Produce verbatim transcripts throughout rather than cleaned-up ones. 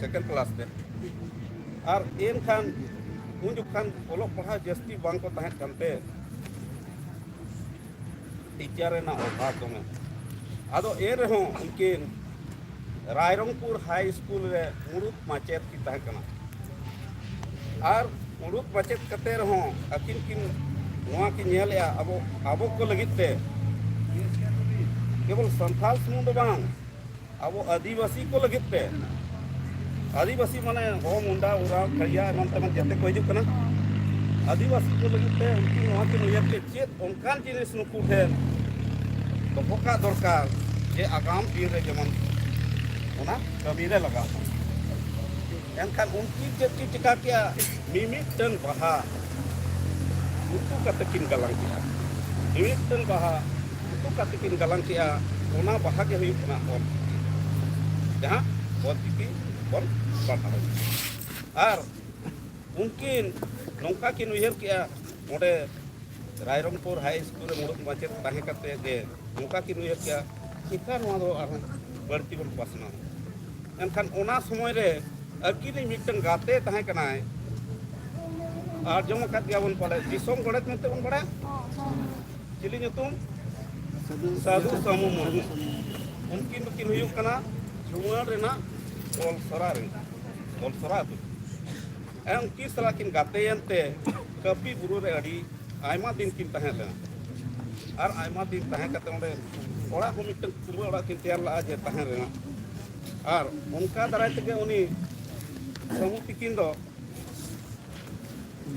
Second class ᱛᱮ᱾ ᱟᱨ ᱮᱱᱠᱷᱟᱱ ᱩᱱ ᱡᱚᱠᱷᱟᱱ ᱚᱞᱚᱜ ᱯᱟᱲᱦᱟᱣ ᱡᱟᱹᱥᱛᱤ ᱵᱟᱝ ᱠᱚ ᱛᱟᱦᱮᱸ ᱠᱟᱱᱛᱮ ᱴᱤᱪᱟᱨ ᱨᱮᱱᱟᱜ ᱚᱵᱷᱟᱵᱽ ᱫᱚᱢᱮ᱾ ᱟᱫᱚ ᱮᱱ ᱨᱮᱦᱚᱸ ᱩᱱᱠᱤᱱ ᱨᱟᱭᱨᱚᱝᱯᱩᱨ ᱦᱟᱭ ᱥᱠᱩᱞ ᱨᱮ ᱢᱩᱲᱩᱫ ᱢᱟᱪᱮᱫ ᱠᱤᱱ ᱛᱟᱦᱮᱸ ᱠᱟᱱᱟ᱾ ᱟᱨ ᱢᱩᱲᱩᱫ ᱢᱟᱪᱮᱫ ᱠᱟᱛᱮ ᱨᱮᱦᱚᱸ ᱟᱹᱠᱤᱱ ᱠᱤᱱ ᱱᱚᱣᱟ ᱠᱤᱱ ᱧᱮᱞᱮᱜᱼᱟ, ᱟᱵᱚ, ᱟᱵᱚ ᱠᱚ ᱞᱟᱹᱜᱤᱫ ᱛᱮ, ᱠᱮᱵᱚᱞ ᱥᱟᱱᱛᱟᱲ ᱥᱩᱢᱩᱝ ᱫᱚ ᱵᱟᱝ, ᱟᱵᱚ ᱟᱹᱫᱤᱵᱟᱹᱥᱤ ᱠᱚ ᱞᱟᱹᱜᱤᱫ ᱛᱮ, ᱟᱹᱫᱤᱵᱟᱹᱥᱤ ᱢᱟᱱᱮ ᱦᱚ, ᱢᱩᱱᱰᱟ, ᱳᱨᱟᱸᱣ, ᱠᱷᱟᱲᱭᱟ ᱮᱢᱟᱱ ᱛᱮᱢᱟᱱ ᱡᱮᱛᱮ ᱠᱚ ᱦᱤᱡᱩᱜ ᱠᱟᱱᱟ᱾ ᱟᱹᱫᱤᱵᱟᱹᱥᱤ ᱠᱚ ᱞᱟᱹᱜᱤᱫ ᱛᱮ ᱩᱱᱠᱤᱱ ᱱᱚᱣᱟ ᱠᱤᱱ ᱩᱭᱦᱟᱹᱨ ᱠᱮᱫ, ᱪᱮᱫ ᱚᱱᱠᱟᱱ ᱡᱤᱱᱤᱥ ᱱᱩᱠᱩ ᱴᱷᱮᱱ ᱫᱚᱦᱚ ᱠᱟᱜ ᱫᱚᱨᱠᱟᱨ, ᱡᱮ ᱟᱜᱟᱢ ᱫᱤᱱ ᱨᱮ ᱡᱮᱢᱚᱱ ᱚᱱᱟ ᱠᱟᱹᱢᱤ ᱨᱮ ᱞᱟᱜᱟᱜ ᱢᱟ᱾ ᱮᱱᱠᱷᱟᱱ ᱩᱱᱠᱤᱱ ᱪᱮᱫ ᱠᱤᱱ ᱪᱤᱠᱟ ᱠᱮᱜᱼᱟ? ᱢᱤᱢᱤᱫᱴᱟᱹᱝ ᱵᱟᱦᱟ ᱩᱛᱩ ᱠᱟᱛᱮ ᱠᱤᱱ ᱜᱟᱞᱟᱝ ᱠᱮᱜᱼᱟ᱾ ᱢᱤᱢᱤᱫᱴᱟᱹᱝ ᱵᱟᱦᱟ ᱩᱛᱩ ᱠᱟᱛᱮ ᱠᱤᱱ ᱜᱟᱞᱟᱝ ᱠᱮᱜᱼᱟ᱾ ᱚᱱᱟ ᱵᱟᱦᱟ ᱜᱮ ᱦᱩᱭᱩᱜ ᱠᱟᱱᱟ ᱚᱞ ᱪᱤᱠᱤ, ᱡᱟᱦᱟᱸ ᱚᱞ ᱪᱤᱠᱤ ᱵᱚᱱ ᱯᱟᱲᱦᱟᱣ᱾ ᱟᱨ ᱩᱱᱠᱤᱱ ᱱᱚᱝᱠᱟ ᱠᱤᱱ ᱩᱭᱦᱟᱹᱨ ᱠᱮᱜᱼᱟ, ᱚᱸᱰᱮ ᱨᱟᱭᱨᱚᱝᱯᱩᱨ ᱦᱟᱭ ᱥᱠᱩᱞ ᱨᱮ ᱢᱩᱲᱩᱫ ᱢᱟᱪᱮᱫ ᱛᱟᱦᱮᱸ ᱠᱟᱛᱮ ᱜᱮ ᱱᱚᱝᱠᱟ ᱠᱤᱱ ᱩᱭᱦᱟᱹᱨ ᱠᱮᱜᱼᱟ, ᱪᱮᱠᱟ ᱱᱚᱣᱟ ᱫᱚ ᱟᱨᱦᱚᱸ ᱵᱟᱹᱲᱛᱤ ᱵᱚᱱ ᱯᱟᱥᱱᱟᱣᱟ? ᱮᱱᱠᱷᱟᱱ ᱚᱱᱟ ᱥᱚᱢᱚᱭ ᱨᱮ ᱟᱹᱠᱤᱱᱤᱡ ᱢᱤᱫᱴᱟᱝ ᱜᱟᱛᱮ ᱛᱟᱦᱮᱸ ᱠᱟᱱᱟᱭ, ᱟᱸᱡᱚᱢ ᱟᱠᱟᱫ ᱜᱮᱭᱟᱵᱚᱱ ᱯᱟᱞᱮ, ᱫᱤᱥᱚᱢ ᱜᱚᱰᱮᱛ ᱢᱮᱱᱛᱮ ᱵᱚᱱ ᱵᱟᱲᱟᱭᱟ᱾ ᱪᱤᱞᱤ ᱧᱩᱛᱩᱢ? ᱥᱟᱹᱫᱷᱩ ᱥᱟᱹᱢᱩ ᱢᱩᱨᱢᱩ᱾ ᱩᱱᱠᱤᱱ ᱫᱚᱠᱤᱱ ᱦᱩᱭᱩᱜ ᱠᱟᱱᱟ ᱡᱷᱩᱣᱟᱹᱲ ᱨᱮᱱᱟᱜ ᱫᱚᱞᱥᱚᱨᱟ ᱨᱮᱱ, ᱫᱚᱞᱥᱚᱨᱟ ᱟᱹᱛᱩ᱾ ᱦᱮᱸ, ᱩᱱᱠᱤᱱ ᱥᱟᱞᱟᱜ ᱠᱤᱱ ᱜᱟᱛᱮᱭᱮᱱ ᱛᱮ ᱠᱟᱹᱯᱤ ᱵᱩᱨᱩ ᱨᱮ ᱟᱹᱰᱤ ᱟᱭᱢᱟ ᱫᱤᱱ ᱠᱤᱱ ᱛᱟᱦᱮᱸ ᱞᱮᱱᱟ᱾ ᱟᱨ ᱟᱭᱢᱟ ᱫᱤᱱ ᱛᱟᱦᱮᱸ ᱠᱟᱛᱮ ᱚᱸᱰᱮ ᱚᱲᱟᱜ ᱦᱚᱸ ᱢᱤᱫᱴᱟᱝ ᱠᱩᱲᱟᱹ ᱚᱲᱟᱜ ᱠᱤᱱ ᱛᱮᱭᱟᱨ ᱞᱟᱜᱼᱟ ᱡᱮ ᱛᱟᱦᱮᱸ ᱨᱮᱱᱟᱜ᱾ ᱟᱨ ᱚᱱᱠᱟ ᱫᱟᱨᱟᱭ ᱛᱮᱜᱮ ᱩᱱᱤ ᱥᱟᱹᱢᱩ ᱛᱤᱠᱤᱱ ᱫᱚ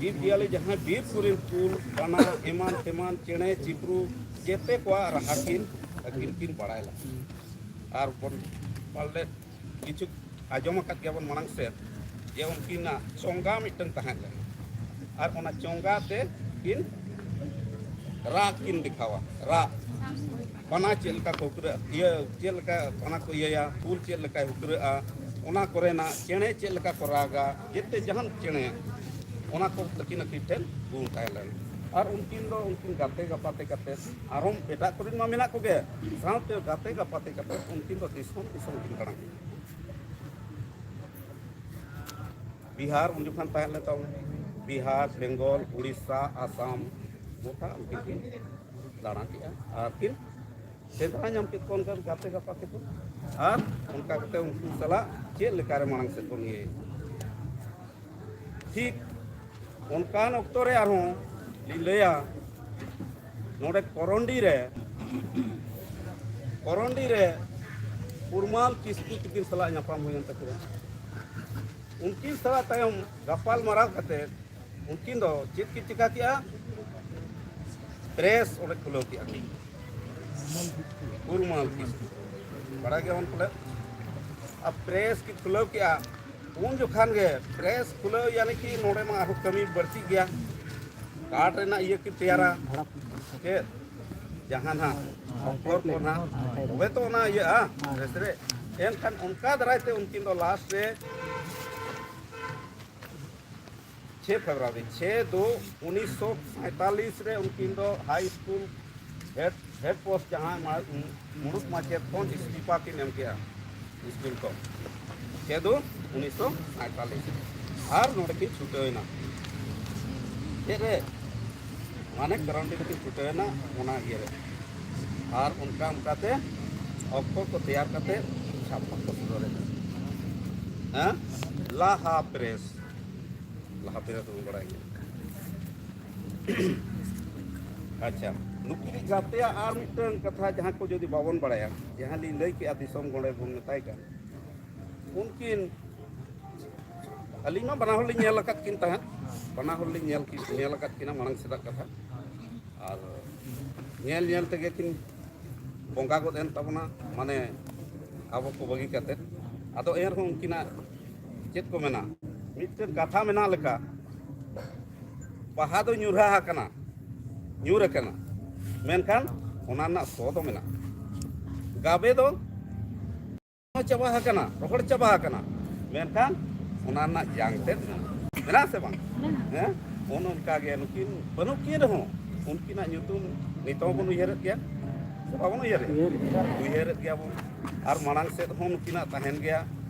ᱡᱤᱵᱽ ᱡᱤᱭᱟᱹᱞᱤ ᱡᱟᱦᱟᱸᱭ ᱵᱤᱨ ᱠᱚᱨᱮᱱ ᱠᱩᱞ, ᱵᱟᱱᱟ, ᱮᱢᱟᱱ ᱛᱮᱢᱟᱱ ᱪᱮᱬᱮ ᱪᱤᱯᱨᱩ ᱡᱮᱛᱮ ᱠᱚᱣᱟᱜ ᱨᱟᱦᱟ ᱠᱤᱱ ᱟᱹᱠᱤᱱ ᱠᱤᱱ ᱵᱟᱲᱟᱭ ᱞᱟᱜᱼᱟ᱾ ᱟᱨ ᱵᱚᱱ ᱯᱟᱞᱮᱫ ᱠᱤᱪᱷᱩ ᱟᱸᱡᱚᱢ ᱟᱠᱟᱫ ᱜᱮᱭᱟᱵᱚᱱ ᱢᱟᱲᱟᱝ ᱥᱮᱫ ᱡᱮ ᱩᱱᱠᱤᱱᱟᱜ ᱪᱚᱸᱜᱟ ᱢᱤᱫᱴᱟᱝ ᱛᱟᱦᱮᱸ ᱞᱮᱱᱟ᱾ ᱟᱨ ᱚᱱᱟ ᱪᱚᱸᱜᱟ ᱛᱮ ᱠᱤᱱ ᱨᱟᱜ ᱠᱤᱱ ᱫᱮᱠᱷᱟᱣᱟ, ᱨᱟᱜ᱾ ᱵᱟᱱᱟ ᱪᱮᱫ ᱞᱮᱠᱟ ᱠᱚ ᱦᱩᱠᱨᱟᱹᱜᱼᱟ, ᱤᱭᱟᱹ ᱪᱮᱫ ᱞᱮᱠᱟ ᱵᱟᱱᱟ ᱠᱚ ᱤᱭᱟᱹᱭᱟ, ᱠᱩᱞ ᱪᱮᱫ ᱞᱮᱠᱟᱭ ᱦᱩᱠᱨᱟᱹᱜᱼᱟ, ᱚᱱᱟ ᱠᱚᱨᱮᱱᱟᱜ ᱪᱮᱬᱮ ᱪᱮᱫ ᱞᱮᱠᱟ ᱠᱚ ᱨᱟᱜᱟ, ᱡᱮᱛᱮ ᱡᱟᱦᱟᱱ ᱪᱮᱬᱮ ᱚᱱᱟ ᱠᱚ ᱟᱹᱠᱤᱱ ᱟᱹᱠᱤᱱ ᱴᱷᱮᱱ ᱜᱩᱱ ᱛᱟᱦᱮᱸ ᱞᱮᱱᱟ᱾ ᱟᱨ ᱩᱱᱠᱤᱱ ᱫᱚ ᱩᱱᱠᱤᱱ ᱜᱟᱛᱮ ᱜᱟᱯᱟᱛᱮ ᱠᱟᱛᱮ, ᱟᱨᱦᱚᱸ ᱮᱴᱟᱜ ᱠᱚᱨᱮᱱ ᱢᱟ ᱢᱮᱱᱟᱜ ᱠᱚᱜᱮ, ᱥᱟᱶᱛᱮ ᱜᱟᱛᱮ ᱜᱟᱯᱟᱛᱮ ᱠᱟᱛᱮ ᱩᱱᱠᱤᱱ ᱫᱚ ᱫᱤᱥᱚᱢ ᱫᱤᱥᱚᱢ ᱠᱤᱱ ᱫᱟᱬᱟᱱ ᱠᱟᱱᱟ᱾ ᱵᱤᱦᱟᱨ ᱩᱱ ᱡᱚᱠᱷᱚᱱ ᱛᱟᱦᱮᱸ ᱞᱮᱱ ᱛᱟᱵᱚᱱᱟ, ᱵᱤᱦᱟᱨ, ᱵᱮᱝᱜᱚᱞ, ᱩᱲᱤᱥᱥᱟ, ᱟᱥᱟᱢ, ᱜᱚᱴᱟ ᱩᱱᱠᱤᱱ ᱠᱤᱱ ᱫᱟᱬᱟ ᱠᱮᱜᱼᱟ ᱟᱨ ᱠᱤᱱ ᱥᱮᱸᱫᱽᱨᱟ ᱧᱟᱢ ᱠᱮᱫ ᱠᱚᱣᱟ ᱚᱱᱠᱟᱱ ᱜᱟᱛᱮ ᱜᱟᱯᱟ ᱠᱚ᱾ ᱟᱨ ᱚᱱᱠᱟ ᱠᱟᱛᱮ ᱩᱱᱠᱩ ᱥᱟᱞᱟᱜ ᱪᱮᱫ ᱞᱮᱠᱟᱨᱮ ᱢᱟᱲᱟᱝ ᱥᱮᱫ ᱵᱚᱱ ᱤᱭᱟᱹᱭᱟ᱾ ᱴᱷᱤᱠ ᱚᱱᱠᱟᱱ ᱚᱠᱛᱚ ᱨᱮ ᱟᱨᱦᱚᱸ ᱞᱤᱧ ᱞᱟᱹᱭᱟ, ᱱᱚᱰᱮ ᱠᱚᱨᱚᱱᱰᱤ ᱨᱮ, ᱠᱚᱨᱚᱱᱰᱤ ᱨᱮ ᱯᱩᱨᱢᱟᱞ ᱠᱤᱥᱠᱩ ᱛᱤᱠᱤᱱ ᱥᱟᱞᱟᱜ ᱧᱟᱯᱟᱢ ᱦᱩᱭᱮᱱ ᱛᱟᱹᱠᱤᱱᱟ᱾ ᱩᱱᱠᱤᱱ ᱥᱟᱞᱟᱜ ᱛᱟᱭᱚᱢ ᱜᱟᱯᱟᱞ ᱢᱟᱨᱟᱣ ᱠᱟᱛᱮ ᱩᱱᱠᱤᱱ ᱫᱚ ᱪᱮᱫ ᱠᱤᱱ ᱪᱤᱠᱟ ᱠᱮᱜᱼᱟ? ᱯᱨᱮᱥ ᱚᱸᱰᱮ ᱠᱷᱩᱞᱟᱹᱣ ᱠᱮᱜᱼᱟ ᱠᱤᱱ᱾ ᱯᱩᱨᱢᱟᱞ ᱠᱤᱥᱠᱩ ᱵᱟᱲᱟᱭ ᱜᱮᱭᱟᱵᱚᱱ ᱯᱟᱞᱮ᱾ ᱟᱨ ᱯᱨᱮᱥ ᱠᱤᱱ ᱠᱷᱩᱞᱟᱹᱣ ᱠᱮᱜᱼᱟ᱾ ᱩᱱ ᱡᱚᱠᱷᱟᱱ ᱜᱮ ᱯᱨᱮᱥ ᱠᱷᱩᱞᱟᱹᱣ, ᱭᱟᱱᱤ ᱠᱤ ᱱᱚᱰᱮ ᱢᱟ ᱟᱨᱦᱚᱸ ᱠᱟᱹᱢᱤ ᱵᱟᱹᱲᱛᱤᱜ ᱜᱮᱭᱟ᱾ ᱠᱟᱴ ᱨᱮᱱᱟᱜ ᱤᱭᱟᱹ ᱠᱤᱱ ᱛᱮᱭᱟᱨᱟ, ᱪᱮᱫ ᱡᱟᱦᱟᱸ ᱱᱟᱦᱟᱜ ᱚᱠᱠᱷᱚᱨ ᱠᱚ ᱱᱟᱦᱟᱜ, ᱛᱚᱵᱮ ᱛᱚ ᱚᱱᱟ ᱤᱭᱟᱹᱜᱼᱟ ᱯᱨᱮᱥ ᱨᱮ᱾ ᱮᱱᱠᱷᱟᱱ ᱚᱱᱠᱟ ᱫᱟᱨᱟᱭ ᱛᱮ ᱩᱱᱠᱤᱱ ᱫᱚ ᱞᱟᱥᱴ ᱨᱮ ᱪᱷᱮ ᱯᱷᱮᱵᱽᱨᱩᱣᱟᱨᱤ, ᱪᱷᱮ ᱫᱩ ᱩᱱᱤᱥᱥᱚ ᱥᱟᱸᱭᱛᱟᱞᱤᱥ ᱨᱮ ᱩᱱᱠᱤᱱ ᱫᱚ ᱦᱟᱭ ᱥᱠᱩᱞ ᱦᱮᱰ, ᱦᱮᱰ ᱯᱳᱥᱴ ᱡᱟᱦᱟᱸ ᱢᱟ-, ᱢᱩᱲᱩᱫ ᱢᱟᱪᱮᱫ ᱠᱷᱚᱱ ᱤᱥᱛᱤᱯᱷᱟ ᱠᱤᱱ ᱮᱢ ᱠᱮᱜᱼᱟ ᱥᱠᱩᱞ ᱠᱷᱚᱱ᱾ ᱪᱷᱮ ᱫᱩ ᱩᱱᱤᱥᱥᱚ ᱥᱟᱸᱭᱛᱟᱞᱤᱥ ᱨᱮ᱾ ᱟᱨ ᱱᱚᱰᱮ ᱠᱤᱱ ᱪᱷᱩᱴᱟᱹᱣ ᱮᱱᱟ᱾ ᱪᱮᱫ ᱨᱮ? ᱢᱟᱱᱮ ᱠᱚᱨᱚᱱᱰᱤ ᱨᱮᱠᱤᱱ ᱪᱷᱩᱴᱟᱹᱣ ᱮᱱᱟ ᱚᱱᱟ ᱤᱭᱟᱹ ᱨᱮ᱾ ᱟᱨ ᱚᱱᱠᱟ ᱚᱱᱠᱟᱛᱮ ᱚᱠᱠᱷᱚᱨ ᱠᱚ ᱛᱮᱭᱟᱨ ᱠᱟᱛᱮ ᱪᱷᱟᱯᱟ ᱠᱚ ᱥᱩᱨᱩ ᱮᱱᱟ᱾ ᱦᱮᱸ? ᱞᱟᱦᱟ ᱯᱨᱮᱥ᱾ ᱞᱟᱦᱟ ᱯᱨᱮᱥ ᱵᱚᱱ ᱵᱟᱲᱟᱭ ᱜᱮᱭᱟ᱾ ᱟᱪᱪᱷᱟ, ᱱᱩᱠᱤᱱᱤᱡ ᱜᱟᱛᱮᱭᱟᱜ ᱟᱨ ᱢᱤᱫᱴᱟᱝ ᱠᱟᱛᱷᱟ ᱡᱟᱦᱟᱸ ᱠᱚ ᱡᱩᱫᱤ ᱵᱟᱵᱚᱱ ᱵᱟᱲᱟᱭᱟ, ᱡᱟᱦᱟᱸ ᱞᱤᱧ ᱞᱟᱹᱭ ᱠᱮᱜᱼᱟ, ᱫᱤᱥᱚᱢ ᱜᱚᱰᱮᱛ ᱵᱚᱱ ᱢᱮᱛᱟᱭ ᱠᱟᱱ, ᱩᱱᱠᱤᱱ, ᱟᱹᱞᱤᱧ ᱢᱟ ᱵᱟᱱᱟ ᱦᱚᱲ ᱞᱤᱧ ᱧᱮᱞ ᱟᱠᱟᱫ ᱠᱤᱱ ᱛᱟᱦᱮᱸᱫ, ᱵᱟᱱᱟ ᱦᱚᱲ ᱞᱤᱧ ᱧᱮᱞ ᱠᱤᱱ, ᱧᱮᱞ ᱟᱠᱟᱫ ᱠᱤᱱᱟ ᱢᱟᱲᱟᱝ ᱥᱮᱫᱟᱜ ᱠᱟᱛᱷᱟ᱾ ᱟᱨ ᱧᱮᱞ ᱧᱮᱞ ᱛᱮᱜᱮ ᱠᱤᱱ ᱵᱚᱸᱜᱟ ᱜᱚᱫ ᱮᱱ ᱛᱟᱵᱚᱱᱟ, ᱢᱟᱱᱮ ᱟᱵᱚ ᱠᱚ ᱵᱟᱹᱜᱤ ᱠᱟᱛᱮᱫ᱾ ᱟᱫᱚ ᱮᱱ ᱨᱮᱦᱚᱸ ᱩᱱᱠᱤᱱᱟᱜ ᱪᱮᱫ ᱠᱚ ᱢᱮᱱᱟ, ᱢᱤᱫᱴᱮᱱ ᱠᱟᱛᱷᱟ ᱢᱮᱱᱟᱜ ᱞᱮᱠᱟ, ᱵᱟᱦᱟ ᱫᱚ ᱧᱩᱨᱦᱟ ᱟᱠᱟᱱᱟ, ᱧᱩᱨ ᱟᱠᱟᱱᱟ, ᱢᱮᱱᱠᱷᱟᱱ ᱚᱱᱟ ᱨᱮᱱᱟᱜ ᱥᱚ ᱫᱚ ᱢᱮᱱᱟᱜᱼᱟ᱾ ᱜᱟᱵᱮ ᱫᱚ ᱪᱟᱵᱟ ᱟᱠᱟᱱᱟ, ᱨᱚᱦᱚᱲ ᱪᱟᱵᱟ ᱟᱠᱟᱱᱟ, ᱢᱮᱱᱠᱷᱟᱱ ᱚᱱᱟ ᱨᱮᱱᱟᱜ ᱡᱟᱝ ᱛᱮᱫ ᱢᱮᱱᱟᱜᱼᱟ᱾ ᱢᱮᱱᱟᱜᱼᱟ ᱥᱮ ᱵᱟᱝ? ᱢᱮᱱᱟᱜᱼᱟ᱾ ᱦᱮᱸ, ᱚᱱᱮ ᱚᱱᱠᱟ ᱜᱮ ᱱᱩᱠᱤᱱ ᱵᱟᱹᱱᱩᱜ ᱠᱤᱱ ᱨᱮᱦᱚᱸ ᱩᱱᱠᱤᱱᱟᱜ ᱧᱩᱛᱩᱢ ᱱᱤᱛᱚᱜ ᱦᱚᱸ ᱵᱚᱱ ᱩᱭᱦᱟᱹᱨᱮᱫ ᱜᱮᱭᱟ ᱥᱮ ᱵᱟᱵᱚᱱ ᱩᱭᱦᱟᱹᱨᱮᱫ? ᱩᱭᱦᱟᱹᱨᱮᱫ ᱜᱮᱭᱟ᱾ ᱩᱭᱦᱟᱹᱨᱮᱫ ᱜᱮᱭᱟ ᱵᱚᱱ᱾ ᱟᱨ ᱢᱟᱲᱟᱝ ᱥᱮᱫ ᱦᱚᱸ ᱱᱩᱠᱤᱱᱟᱜ ᱛᱟᱦᱮᱱ ᱜᱮᱭᱟ᱾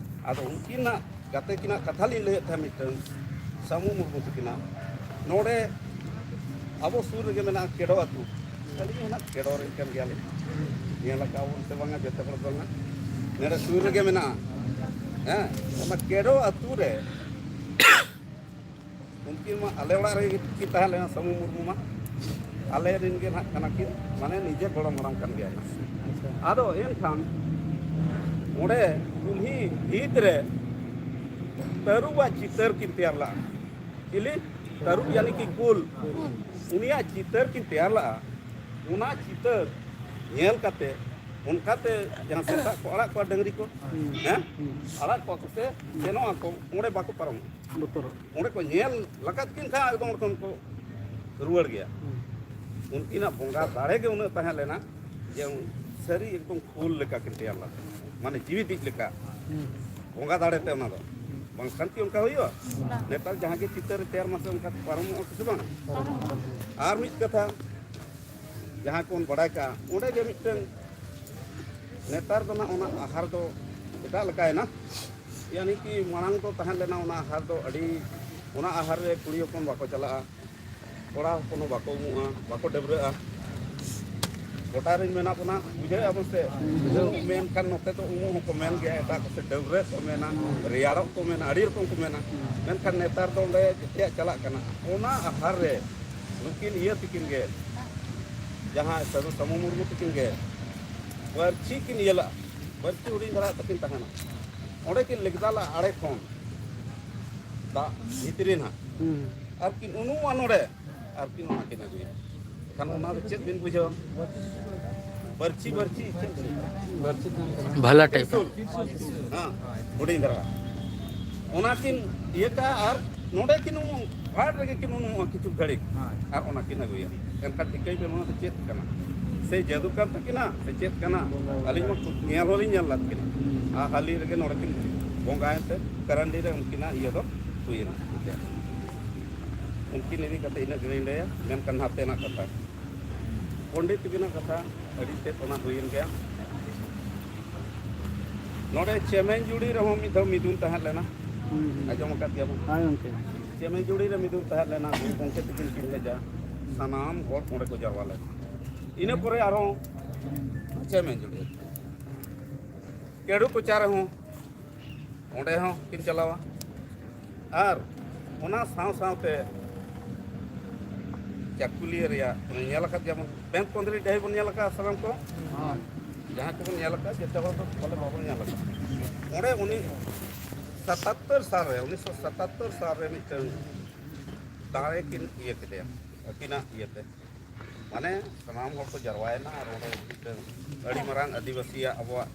ᱟᱫᱚ ᱩᱱᱠᱤᱱᱟᱜ ᱜᱟᱛᱮ ᱠᱤᱱᱟᱜ ᱠᱟᱛᱷᱟ ᱞᱤᱧ ᱞᱟᱹᱭᱮᱫ ᱛᱟᱦᱮᱸᱫ ᱢᱤᱫᱴᱟᱝ, ᱥᱟᱹᱢᱩ ᱢᱩᱨᱢᱩ ᱛᱟᱹᱠᱤᱱᱟᱜ᱾ ᱱᱚᱰᱮ ᱟᱵᱚ ᱥᱩᱨ ᱨᱮᱜᱮ ᱢᱮᱱᱟᱜᱼᱟ ᱠᱮᱰᱚ ᱟᱹᱛᱩ᱾ ᱟᱹᱞᱤᱧ ᱦᱚᱸ ᱱᱟᱜ ᱠᱮᱰᱚ ᱨᱮᱱ ᱠᱟᱱ ᱜᱮᱭᱟᱞᱤᱧ, ᱧᱮᱞ ᱟᱠᱟᱫ ᱵᱚᱱ ᱥᱮ ᱵᱟᱝᱟ ᱡᱚᱛᱚ ᱦᱚᱲ ᱫᱚ ᱱᱟᱜ᱾ ᱱᱚᱰᱮ ᱥᱩᱨ ᱨᱮᱜᱮ ᱢᱮᱱᱟᱜᱼᱟ᱾ ᱦᱮᱸ, ᱚᱱᱟ ᱠᱮᱰᱚ ᱟᱹᱛᱩ ᱨᱮ ᱩᱱᱠᱤᱱ ᱢᱟ ᱟᱞᱮ ᱚᱲᱟᱜ ᱨᱮᱜᱮ ᱠᱤᱱ ᱛᱟᱦᱮᱸ ᱞᱮᱱᱟ, ᱥᱟᱹᱢᱩ ᱢᱩᱨᱢᱩ ᱢᱟ ᱟᱞᱮ ᱨᱮᱱ ᱜᱮ ᱱᱟᱦᱟᱜ ᱠᱟᱱᱟ ᱠᱤᱱ, ᱢᱟᱱᱮ ᱱᱤᱡᱮ ᱜᱚᱲᱚᱢ ᱦᱟᱲᱟᱢ ᱠᱟᱱ ᱜᱮᱭᱟᱭ᱾ ᱟᱪᱪᱷᱟ᱾ ᱟᱫᱚ ᱮᱱᱠᱷᱟᱱ ᱚᱸᱰᱮ ᱠᱩᱞᱦᱤ ᱵᱷᱤᱛ ᱨᱮ ᱛᱟᱹᱨᱩᱵᱟᱜ ᱪᱤᱛᱟᱹᱨ ᱠᱤᱱ ᱛᱮᱭᱟᱨ ᱞᱟᱜᱼᱟ᱾ ᱪᱤᱞᱤ? ᱛᱟᱹᱨᱩᱵ, ᱭᱟᱱᱤ ᱠᱤ ᱠᱩᱞ᱾ ᱩᱱᱤᱭᱟᱜ ᱪᱤᱛᱟᱹᱨ ᱠᱤᱱ ᱛᱮᱭᱟᱨ ᱞᱟᱜᱼᱟ᱾ ᱚᱱᱟ ᱪᱤᱛᱟᱹᱨ ᱧᱮᱞ ᱠᱟᱛᱮ, ᱚᱱᱠᱟᱛᱮ ᱡᱟᱦᱟᱸ ᱥᱮᱛᱟᱜ ᱠᱚ ᱟᱲᱟᱜ ᱠᱚᱣᱟ ᱰᱟᱹᱝᱨᱤ ᱠᱚ, ᱦᱮᱸ, ᱟᱲᱟᱜ ᱠᱚᱣᱟ ᱠᱚ ᱥᱮ ᱥᱮᱱᱚᱜ ᱟᱠᱚ, ᱚᱸᱰᱮ ᱵᱟᱠᱚ ᱯᱟᱨᱚᱢᱚᱜᱼᱟ᱾ ᱵᱚᱛᱚᱨᱚᱜ᱾ ᱚᱸᱰᱮ ᱠᱚ ᱧᱮᱞ ᱞᱟᱠᱟᱫ ᱠᱤᱱ ᱠᱷᱟᱱ ᱮᱠᱫᱚᱢ ᱚᱸᱰᱮ ᱠᱷᱚᱱ ᱠᱚ ᱨᱩᱣᱟᱹᱲ ᱜᱮᱭᱟ᱾ ᱦᱩᱸ᱾ ᱩᱱᱠᱤᱱᱟᱜ ᱵᱚᱸᱜᱟ ᱫᱟᱲᱮ ᱜᱮ ᱩᱱᱟᱹᱜ ᱛᱟᱦᱮᱸ ᱞᱮᱱᱟ ᱡᱮ ᱥᱟᱹᱨᱤ ᱮᱠᱫᱚᱢ ᱠᱷᱳᱞ ᱞᱮᱠᱟ ᱠᱤᱱ ᱛᱮᱭᱟᱨ ᱞᱮᱫᱟ, ᱢᱟᱱᱮ ᱡᱤᱣᱤᱫᱤᱡ ᱞᱮᱠᱟ᱾ ᱦᱩᱸ᱾ ᱵᱚᱸᱜᱟ ᱫᱟᱲᱮ ᱛᱮ ᱚᱱᱟ ᱫᱚ᱾ ᱦᱩᱸ᱾ ᱵᱟᱝᱠᱷᱟᱱ ᱠᱤ ᱚᱱᱠᱟ ᱦᱩᱭᱩᱜᱼᱟ? ᱵᱟᱝ᱾ ᱱᱮᱛᱟᱨ ᱡᱟᱦᱟᱸ ᱜᱮ ᱪᱤᱛᱟᱹᱨ ᱨᱮ ᱛᱮᱭᱟᱨ ᱢᱟᱥᱮ ᱚᱱᱠᱟ ᱯᱟᱨᱚᱢᱚᱜᱼᱟ ᱥᱮ ᱵᱟᱝ? ᱯᱟᱨᱚᱢᱚᱜᱼᱟ᱾ ᱟᱨ ᱢᱤᱫ ᱠᱟᱛᱷᱟ, ᱡᱟᱦᱟᱸ ᱠᱚᱵᱚᱱ ᱵᱟᱲᱟᱭ ᱠᱟᱜᱼᱟ, ᱚᱸᱰᱮ ᱜᱮ ᱢᱤᱫᱴᱟᱝ ᱱᱮᱛᱟᱨ ᱫᱚ ᱱᱟᱜ ᱚᱱᱟ ᱟᱦᱟᱨ ᱫᱚ ᱮᱴᱟᱜ ᱞᱮᱠᱟᱭᱮᱱᱟ᱾ ᱭᱟᱱᱤ ᱠᱤ ᱢᱟᱲᱟᱝ ᱫᱚ ᱛᱟᱦᱮᱸ ᱞᱮᱱᱟ ᱚᱱᱟ ᱟᱦᱟᱨ ᱫᱚ ᱟᱹᱰᱤ, ᱚᱱᱟ ᱟᱦᱟᱨ ᱨᱮ ᱠᱩᱲᱤ ᱦᱚᱯᱚᱱ ᱵᱟᱠᱚ ᱪᱟᱞᱟᱜᱼᱟ, ᱠᱚᱲᱟ ᱦᱚᱯᱚᱱ ᱦᱚᱸ ᱵᱟᱠᱚ ᱩᱢᱩᱜᱼᱟ, ᱵᱟᱠᱚ ᱰᱟᱹᱵᱽᱨᱟᱹᱜᱼᱟ᱾ ᱜᱚᱴᱟ ᱨᱮᱱ ᱢᱮᱱᱟᱜ ᱵᱚᱱᱟ, ᱵᱩᱡᱷᱟᱹᱣᱮᱫᱼᱟ ᱵᱚᱱ ᱥᱮ? ᱩᱢᱩᱜ ᱢᱮᱱᱠᱷᱟᱱ ᱱᱚᱛᱮ ᱫᱚ ᱩᱢᱩᱜ ᱦᱚᱸᱠᱚ ᱢᱮᱱ ᱜᱮᱭᱟ, ᱮᱴᱟᱜ ᱠᱚᱥᱮ ᱰᱟᱹᱵᱽᱨᱟᱹᱜ ᱠᱚ ᱢᱮᱱᱟ, ᱨᱮᱭᱟᱲᱚᱜ ᱠᱚ ᱢᱮᱱᱟ, ᱟᱹᱰᱤ ᱨᱚᱠᱚᱢ ᱠᱚ ᱢᱮᱱᱟ᱾ ᱢᱮᱱᱠᱷᱟᱱ ᱱᱮᱛᱟᱨ ᱫᱚ ᱚᱸᱰᱮ ᱡᱮᱛᱮᱭᱟᱜ ᱪᱟᱞᱟᱜ ᱠᱟᱱᱟ᱾ ᱚᱱᱟ ᱟᱦᱟᱨ ᱨᱮ ᱱᱩᱠᱤᱱ ᱤᱭᱟᱹ ᱛᱤᱠᱤᱱ ᱜᱮ, ᱡᱟᱦᱟᱸ ᱥᱟᱹᱫᱷᱩ ᱥᱟᱢᱩ ᱢᱩᱨᱢᱩ ᱛᱤᱠᱤᱱ ᱜᱮ ᱵᱟᱹᱨᱪᱷᱤ ᱠᱤᱱ ᱤᱭᱟᱹ ᱞᱟᱜᱼᱟ, ᱵᱟᱹᱨᱪᱷᱤ ᱦᱩᱰᱤᱧ ᱫᱷᱟᱨᱟ ᱛᱟᱹᱠᱤᱱ ᱛᱟᱦᱮᱱᱟ, ᱚᱸᱰᱮ ᱠᱤᱱ ᱞᱮᱜᱫᱟ ᱞᱟᱜᱼᱟ ᱟᱲᱮ ᱠᱷᱚᱱ ᱫᱟᱜ ᱵᱷᱤᱛᱨᱤ ᱱᱟᱦᱟᱜ᱾ ᱦᱩᱸ᱾ ᱟᱨ ᱠᱤᱱ ᱩᱱᱩᱢᱚᱜᱼᱟ ᱱᱚᱰᱮ, ᱟᱨ ᱠᱤᱱ ᱚᱱᱟ ᱠᱤᱱ ᱟᱹᱜᱩᱭᱟ᱾ ᱮᱱᱠᱷᱟᱱ ᱚᱱᱟ ᱫᱚ ᱪᱮᱫ ᱵᱤᱱ ᱵᱩᱡᱷᱟᱹᱣᱟ? ᱵᱟᱹᱨᱪᱷᱤ, ᱵᱟᱹᱨᱪᱷᱤ, ᱪᱮᱫ ᱵᱤᱱ ᱵᱩᱡᱷᱟᱹᱣᱟ? ᱵᱷᱟᱞᱟ ᱴᱟᱭᱤᱯ᱾ ᱛᱨᱤᱥᱩᱞ᱾ ᱦᱮᱸ, ᱦᱩᱰᱤᱧ ᱫᱷᱟᱨᱟ᱾ ᱚᱱᱟ ᱠᱤᱱ ᱤᱭᱟᱹ ᱠᱟᱜᱼᱟ ᱟᱨ ᱱᱚᱰᱮ ᱠᱤᱱ ᱩᱢᱩᱜ, ᱯᱷᱟᱴ ᱨᱮᱜᱮ ᱠᱤᱱ ᱩᱢᱩᱜᱼᱟ ᱠᱤᱪᱷᱩ ᱜᱷᱟᱹᱲᱤᱡ᱾ ᱦᱳᱭ᱾ ᱟᱨ ᱚᱱᱟ ᱠᱤᱱ ᱟᱹᱜᱩᱭᱟ᱾ ᱮᱱᱠᱷᱟᱱ ᱴᱷᱤᱠᱟᱹᱭ ᱯᱮ, ᱱᱚᱣᱟ ᱫᱚ ᱪᱮᱫ ᱠᱟᱱᱟ? ᱥᱮ ᱡᱟᱹᱫᱩ ᱠᱟᱱ ᱛᱟᱹᱠᱤᱱᱟ ᱥᱮ ᱪᱮᱫ ᱠᱟᱱᱟ? ᱟᱹᱞᱤᱧ ᱢᱟ ᱧᱮᱞ ᱦᱚᱸᱞᱤᱧ ᱧᱮᱞ ᱞᱮᱫ ᱠᱤᱱᱟ᱾ ᱟᱨ ᱦᱟᱹᱞᱤ ᱨᱮᱜᱮ ᱱᱚᱰᱮ ᱠᱤᱱ ᱵᱚᱸᱜᱟᱭᱮᱱ ᱛᱮ ᱠᱟᱨᱟᱱᱰᱤ ᱨᱮ ᱩᱱᱠᱤᱱᱟᱜ ᱤᱭᱟᱹ ᱫᱚ ᱦᱩᱭᱮᱱᱟ᱾ ᱩᱱᱠᱤᱱ ᱤᱫᱤ ᱠᱟᱛᱮ ᱤᱱᱟᱹᱜ ᱜᱮᱞᱤᱧ ᱞᱟᱹᱭᱟ, ᱢᱮᱱᱠᱷᱟᱱ ᱦᱟᱱᱛᱮᱱᱟᱜ ᱠᱟᱛᱷᱟ, ᱯᱚᱱᱰᱤᱛ ᱛᱟᱹᱠᱤᱱᱟᱜ ᱠᱟᱛᱷᱟ ᱟᱹᱰᱤ ᱛᱮᱫ ᱚᱱᱟ ᱦᱩᱭᱮᱱ ᱜᱮᱭᱟ᱾ ᱱᱚᱰᱮ ᱪᱮᱢᱮᱧᱡᱩᱲᱤ ᱨᱮᱦᱚᱸ ᱢᱤᱫ ᱫᱷᱟᱣ ᱢᱤᱫᱩᱱ ᱛᱟᱦᱮᱸ ᱞᱮᱱᱟ᱾ ᱦᱩᱸ, ᱦᱩᱸ᱾ ᱟᱸᱡᱚᱢ ᱟᱠᱟᱫ ᱜᱮᱭᱟ ᱵᱚᱱ᱾ ᱦᱳᱭ ᱜᱚᱢᱠᱮ᱾ ᱪᱮᱢᱮᱧᱡᱩᱲᱤ ᱨᱮ ᱢᱤᱫᱩᱱ ᱛᱟᱦᱮᱸ ᱞᱮᱱᱟ, ᱜᱩᱨᱩ ᱜᱚᱢᱠᱮ ᱛᱤᱠᱤᱱ ᱠᱤᱱ ᱦᱮᱡᱟ, ᱥᱟᱱᱟᱢ ᱦᱚᱲ ᱚᱸᱰᱮ ᱠᱚ ᱡᱟᱨᱣᱟ ᱞᱮᱱᱟ᱾ ᱤᱱᱟᱹ ᱯᱚᱨᱮ ᱟᱨᱦᱚᱸ ᱪᱮᱢᱮᱧᱡᱩᱲᱤ, ᱠᱮᱲᱩ ᱠᱚᱪᱟ ᱨᱮᱦᱚᱸ, ᱚᱸᱰᱮ ᱦᱚᱸ ᱠᱤᱱ ᱪᱟᱞᱟᱣᱟ᱾ ᱟᱨ ᱚᱱᱟ ᱥᱟᱶ ᱥᱟᱶᱛᱮ ᱪᱟᱹᱠᱩᱞᱤᱭᱟᱹ ᱨᱮᱭᱟᱜ ᱧᱮᱞ ᱟᱠᱟᱫ ᱜᱮᱭᱟᱵᱚᱱ, ᱵᱮᱸᱛ ᱠᱚᱸᱫᱽᱨᱤ ᱰᱟᱹᱦᱤ ᱵᱚᱱ ᱧᱮᱞ ᱟᱠᱟᱫᱼᱟ ᱥᱟᱱᱟᱢ ᱠᱚ? ᱡᱟᱦᱟᱸ ᱠᱚᱵᱚᱱ ᱧᱮᱞ ᱟᱠᱟᱫ, ᱡᱚᱛᱚ ᱦᱚᱲ ᱫᱚ ᱯᱟᱞᱮ ᱵᱟᱵᱚᱱ ᱧᱮᱞ ᱟᱠᱟᱫ᱾ ᱚᱸᱰᱮ ᱩᱱᱤ ᱥᱟᱛᱟᱛᱛᱚᱨ ᱥᱟᱞ ᱨᱮ, ᱩᱱᱤᱥᱥᱚ ᱥᱟᱛᱟᱛᱛᱚᱨ ᱥᱟᱞ ᱨᱮ ᱢᱤᱫᱴᱟᱝ ᱫᱟᱲᱮ ᱠᱤᱱ ᱤᱭᱟᱹ ᱠᱮᱫᱮᱭᱟ, ᱟᱹᱠᱤᱱᱟᱜ ᱤᱭᱟᱹᱛᱮ᱾ ᱢᱟᱱᱮ ᱥᱟᱱᱟᱢ ᱦᱚᱲ ᱠᱚ ᱡᱟᱨᱣᱟᱭᱮᱱᱟ ᱟᱨ ᱚᱸᱰᱮ ᱢᱤᱫᱴᱟᱝ ᱟᱹᱰᱤ ᱢᱟᱨᱟᱝ ᱟᱹᱫᱤᱵᱟᱹᱥᱤᱭᱟᱜ ᱟᱵᱚᱣᱟᱜ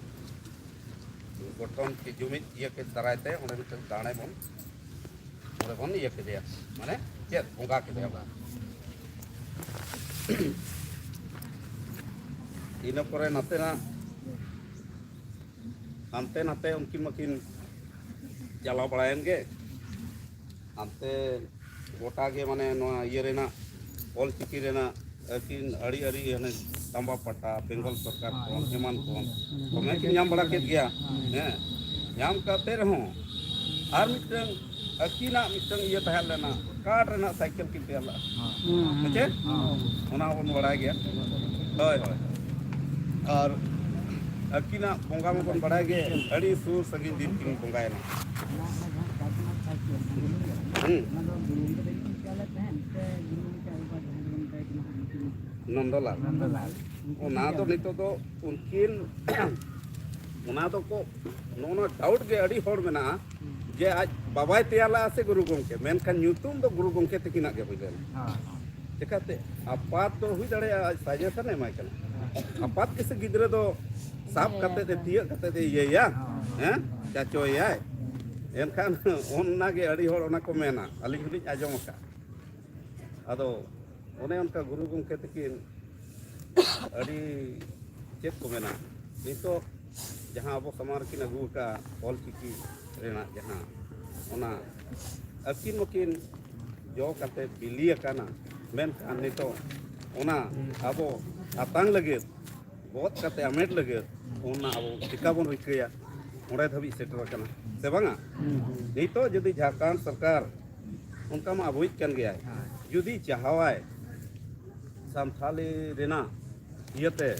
ᱜᱚᱴᱷᱚᱱ ᱠᱤ ᱡᱩᱢᱤᱫ ᱤᱭᱟᱹ ᱠᱮᱫ ᱫᱟᱨᱟᱭ ᱛᱮ ᱚᱸᱰᱮ ᱢᱤᱫᱴᱟᱝ ᱫᱟᱲᱮ ᱵᱚᱱ, ᱚᱸᱰᱮ ᱵᱚᱱ ᱤᱭᱟᱹ ᱠᱮᱫᱮᱭᱟ, ᱢᱟᱱᱮ ᱪᱮᱫ ᱵᱚᱸᱜᱟ ᱠᱮᱫᱮᱭᱟ ᱵᱚᱱ᱾ ᱤᱱᱟᱹ ᱯᱚᱨᱮ ᱱᱟᱛᱮᱱᱟᱜ ᱦᱟᱱᱛᱮ ᱱᱟᱛᱮ ᱩᱱᱠᱤᱱ ᱢᱟᱠᱤᱱ ᱪᱟᱞᱟᱣ ᱵᱟᱲᱟᱭᱮᱱ ᱜᱮ, ᱦᱟᱱᱛᱮ ᱜᱚᱴᱟ ᱜᱮ ᱢᱟᱱᱮ ᱱᱚᱣᱟ ᱤᱭᱟᱹ ᱨᱮᱱᱟᱜ, ᱚᱞ ᱪᱤᱠᱤ ᱨᱮᱱᱟᱜ ᱟᱹᱠᱤᱱ ᱟᱹᱰᱤ ᱟᱹᱰᱤ ᱦᱟᱱᱮ ᱛᱟᱢᱵᱟ ᱯᱟᱴᱟ, ᱵᱮᱝᱜᱚᱞ ᱥᱚᱨᱠᱟᱨ ᱠᱷᱚᱱ ᱮᱢᱟᱱ ᱠᱷᱚᱱ ᱫᱚᱢᱮ ᱠᱤᱱ ᱧᱟᱢ ᱵᱟᱲᱟ ᱠᱮᱫ ᱜᱮᱭᱟ᱾ ᱦᱮᱸ, ᱧᱟᱢ ᱠᱟᱛᱮ ᱨᱮᱦᱚᱸ ᱟᱨ ᱢᱤᱫᱴᱟᱝ ᱟᱹᱠᱤᱱᱟᱜ ᱢᱤᱫᱴᱟᱝ ᱤᱭᱟᱹ ᱛᱟᱦᱮᱸ ᱞᱮᱱᱟ, ᱠᱟᱴ ᱨᱮᱱᱟᱜ ᱥᱟᱭᱠᱮᱞ ᱠᱤᱱ ᱛᱮᱭᱟᱨ ᱞᱮᱫᱼᱟ᱾ ᱦᱮᱸ ᱪᱮ? ᱚᱱᱟ ᱦᱚᱸᱵᱚᱱ ᱵᱟᱲᱟᱭ ᱜᱮᱭᱟ᱾ ᱦᱳᱭ, ᱦᱳᱭ᱾ ᱟᱨ ᱟᱹᱠᱤᱱᱟᱜ ᱵᱚᱸᱜᱟ ᱢᱟᱵᱚᱱ ᱵᱟᱲᱟᱭ ᱜᱮ, ᱟᱹᱰᱤ ᱥᱩᱨ ᱥᱟᱺᱜᱤᱧ ᱫᱤᱱ ᱠᱤᱱ ᱵᱚᱸᱜᱟᱭᱮᱱᱟ᱾ ᱦᱩᱸ᱾ ᱱᱚᱱᱫᱚᱞᱟᱞ᱾ ᱚᱱᱟ ᱫᱚ ᱱᱤᱛᱚᱜ ᱫᱚ ᱩᱱᱠᱤᱱ, ᱚᱱᱟ ᱫᱚᱠᱚ, ᱱᱚᱜᱼᱚ ᱱᱚᱣᱟ ᱰᱟᱣᱩᱴ ᱜᱮ ᱟᱹᱰᱤ ᱦᱚᱲ ᱢᱮᱱᱟᱜᱼᱟ ᱡᱮ ᱟᱡ ᱵᱟᱵᱟᱭ ᱛᱮᱭᱟᱨ ᱞᱮᱜᱼᱟ ᱥᱮ ᱜᱩᱨᱩ ᱜᱚᱢᱠᱮ, ᱢᱮᱱᱠᱷᱟᱱ ᱧᱩᱛᱩᱢ ᱫᱚ ᱜᱩᱨᱩ ᱜᱚᱢᱠᱮ ᱛᱟᱹᱠᱤᱱᱟᱜ ᱜᱮ ᱦᱩᱭ ᱞᱮᱱᱟ᱾ ᱦᱮᱸ, ᱦᱮᱸ᱾ ᱪᱮᱠᱟᱛᱮ? ᱟᱯᱟᱛ ᱫᱚ ᱦᱩᱭ ᱫᱟᱲᱮᱭᱟᱜᱼᱟ ᱟᱡ ᱥᱟᱡᱮᱥᱚᱱ ᱮ ᱮᱢᱟᱭ ᱠᱟᱱᱟ᱾ ᱟᱯᱟᱛ ᱜᱮᱥᱮ ᱜᱤᱫᱽᱨᱟᱹ ᱫᱚ ᱥᱟᱵ ᱠᱟᱛᱮ ᱮ, ᱛᱤᱭᱟᱹᱜ ᱠᱟᱛᱮ ᱮ ᱤᱭᱟᱹᱭᱟ, ᱦᱮᱸ, ᱪᱟᱪᱚᱭᱟᱭ᱾ ᱮᱱᱠᱷᱟᱱ ᱚᱱᱟ ᱜᱮ ᱟᱹᱰᱤ ᱦᱚᱲ ᱚᱱᱟ ᱠᱚ ᱢᱮᱱᱟ, ᱟᱹᱞᱤᱧ ᱦᱚᱸᱞᱤᱧ ᱟᱸᱡᱚᱢ ᱟᱠᱟᱫ᱾ ᱟᱫᱚ ᱚᱱᱮ ᱚᱱᱠᱟ ᱜᱩᱨᱩ ᱜᱚᱢᱠᱮ ᱛᱟᱹᱠᱤᱱ ᱟᱹᱰᱤ, ᱪᱮᱫ ᱠᱚ ᱢᱮᱱᱟ, ᱱᱤᱛᱚᱜ ᱡᱟᱦᱟᱸ ᱟᱵᱚ ᱥᱟᱢᱟᱝ ᱨᱮᱠᱤᱱ ᱟᱹᱜᱩ ᱟᱠᱟᱫ ᱚᱞ ᱪᱤᱠᱤ ᱨᱮᱱᱟᱜ ᱡᱟᱦᱟᱸ, ᱚᱱᱟ ᱟᱹᱠᱤᱱ ᱢᱟᱹᱠᱤᱱ ᱡᱚ ᱠᱟᱛᱮ ᱵᱤᱞᱤ ᱟᱠᱟᱱᱟ, ᱢᱮᱱᱠᱷᱟᱱ ᱱᱤᱛᱚᱜ ᱚᱱᱟ ᱟᱵᱚ ᱟᱛᱟᱝ ᱞᱟᱹᱜᱤᱫ, ᱜᱚᱫ ᱠᱟᱛᱮ ᱟᱢᱮᱴ ᱞᱟᱹᱜᱤᱫ, ᱚᱱᱟ ᱟᱵᱚ ᱪᱤᱠᱟ ᱵᱚᱱ ᱨᱤᱠᱟᱹᱭᱟ? ᱚᱸᱰᱮ ᱫᱷᱟᱹᱵᱤᱡ ᱥᱮᱴᱮᱨ ᱟᱠᱟᱱᱟ, ᱥᱮ ᱵᱟᱝᱟ? ᱱᱤᱛᱚᱜ ᱡᱩᱫᱤ ᱡᱷᱟᱲᱠᱷᱚᱸᱰ ᱥᱚᱨᱠᱟᱨ ᱚᱱᱠᱟ ᱢᱟ ᱟᱵᱚᱭᱤᱡ ᱠᱟᱱ ᱜᱮᱭᱟᱭ, ᱡᱩᱫᱤ ᱪᱟᱦᱟᱣᱟᱭ ᱥᱟᱱᱛᱷᱟᱞᱤ ᱨᱮᱱᱟᱜ ᱤᱭᱟᱹᱛᱮ,